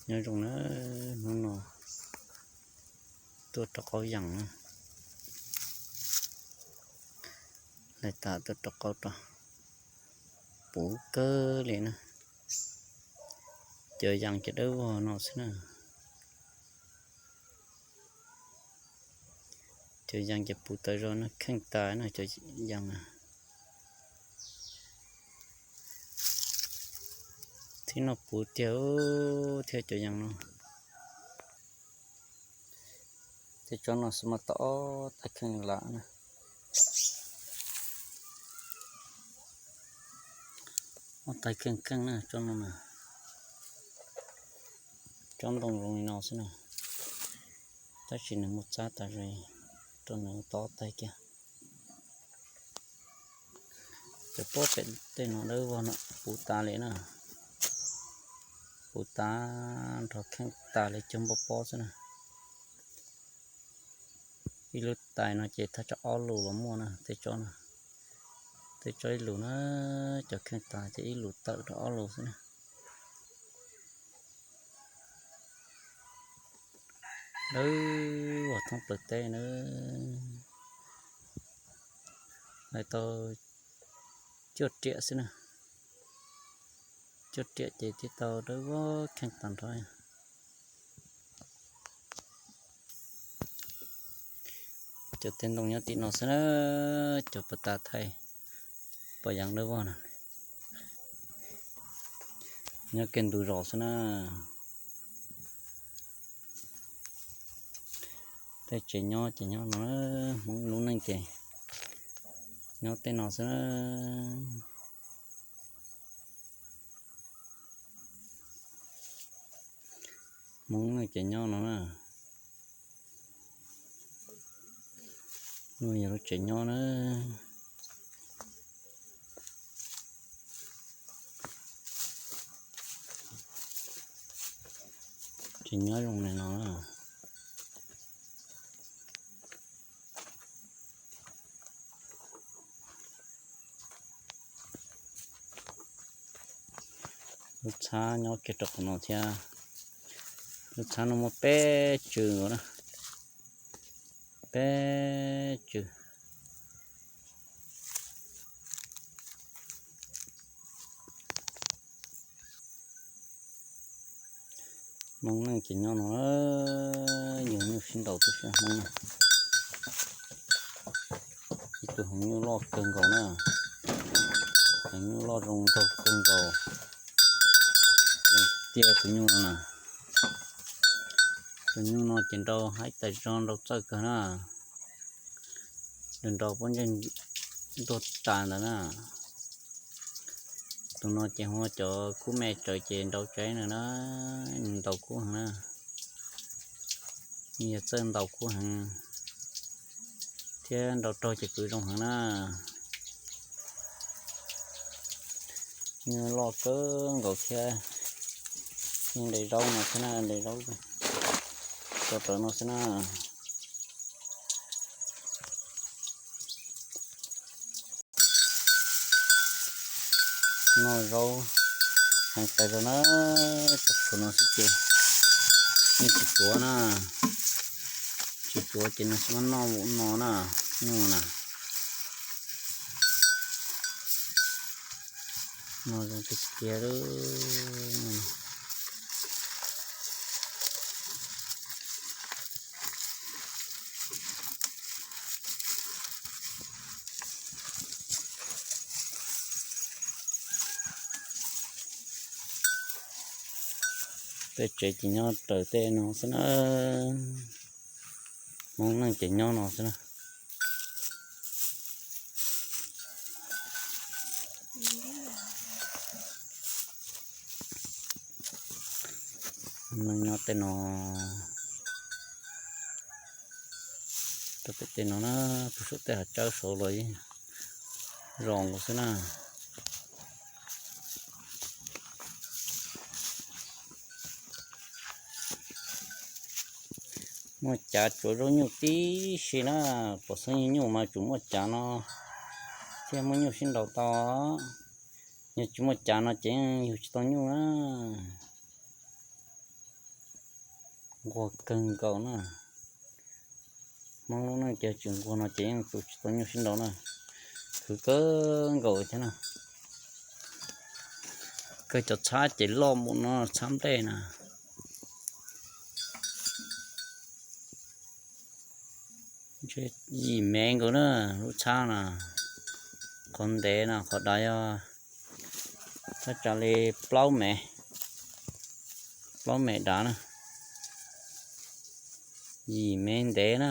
Nyob zoo na, hnub no tuaj rau qaub yas na, lawv tas tuaj rau qaub rau, puv kawg li na. Cov yas ces dawb vog no xwb na. Cov yas ces puv tas zog na, kheej tas na cov yas na. Txhib no puv tiag thiab cov yas no. Tej tsob no xwb mas tau ob tais kheej lam na. Ob tais kheej kheej na tsob no na. Tsob ntoo zoo li no xwb na, tab sis nws muaj txab tas zog, rau nws tau ob tais kiag. Cov pob pem tej no dawb vog no puv tas li na, puv tas nrho kheej tas li cog npoj pob xwb na. Ib lub tais no ces thaj tsam ob lus los muaj na, tej tsob no, tej tsob ib lus na, cov kheej tas ces ib lus tawm rau ob lus xwb na. Dawb vog thoob plaws teb na. Lawv tau cuaj riam xwb na, cuaj riam ces thiaj tau dawb vog kheej tas nrho. Cov tej ntoo nyob tim no xwb na, cov puas tas thaij pom yas dawb vog na, nyob kiag ntug zos xwb na. Tej tsev nyob ces nyob no, Hmoob lub neej ces nyob tej no xwb na. Hmoob neej ces nyob no na. No yog lub tsev nyob na. Tsev nyob zoo li no na. Lub txhab nyob kiag rau qhov no thiab. Lub txhab no muaj peb tsw na, peb tsw. Hmoob neej ces nyob no, yug nyuj sib nraus tib si Hmoob na. Ib tug heev nyuj loj kawg nkaus na, heev nyuj loj zoo nraug kawg nkaus. Tiaj tus nyuj no na, tus nyuj no ces nraus haib tas zog, nraus txawj kawg na. Nws nraus pob ntseg ntuag tas ntawd na. Tus no ces hu ua cov kub me tsawv ces nraus tsev no na, nws ntaus kub heev na. Nws yog txawj ntaus kub heev thiab nraus raug ces kwv zoo heev na. Nyuj loj kawg nkaus thiab. Nyuj nte zaub no xwb na, nte zaub tso rawv no xwb na. Noj zaub heev tas zog na, tso tshuav no xwb ces yeej tsis tsuav na. Tsis tsuav ces nws xwb noj vum no na, nyuj na. Noj zoo tiag tiag li. Tej tsev ces nyob raws tej no xwb na. Hmoob neej ces nyob no xwb na. Neej nyob tej no, rau pem tej no na, puag saum tej hav tsawb saud los yeej zoo nkaus xwb na. Muaj cav tsuav zaub nyuj tib si na, pom xeeb nyuj mas tsuas muaj cav no thiaj muaj nyuj sib nraus tau. Yog tsis muaj cav no ces yug tsis tau nyuj na. Nquag kawg nkaus na. Hmoob lub neej ces tsis nquag no ces yeej tus tsis tau nyuaj sib nraus na. Khwv kawg nkaus thiab na. Kawg cov txhab ces loj mus no, txhab nplej na. Yim mev nkaus na, lub txhab na. Qhov ntev no, qhov dav yog thaj tsam li plaub mev, plaub mev dav na. Yim mev ntev na.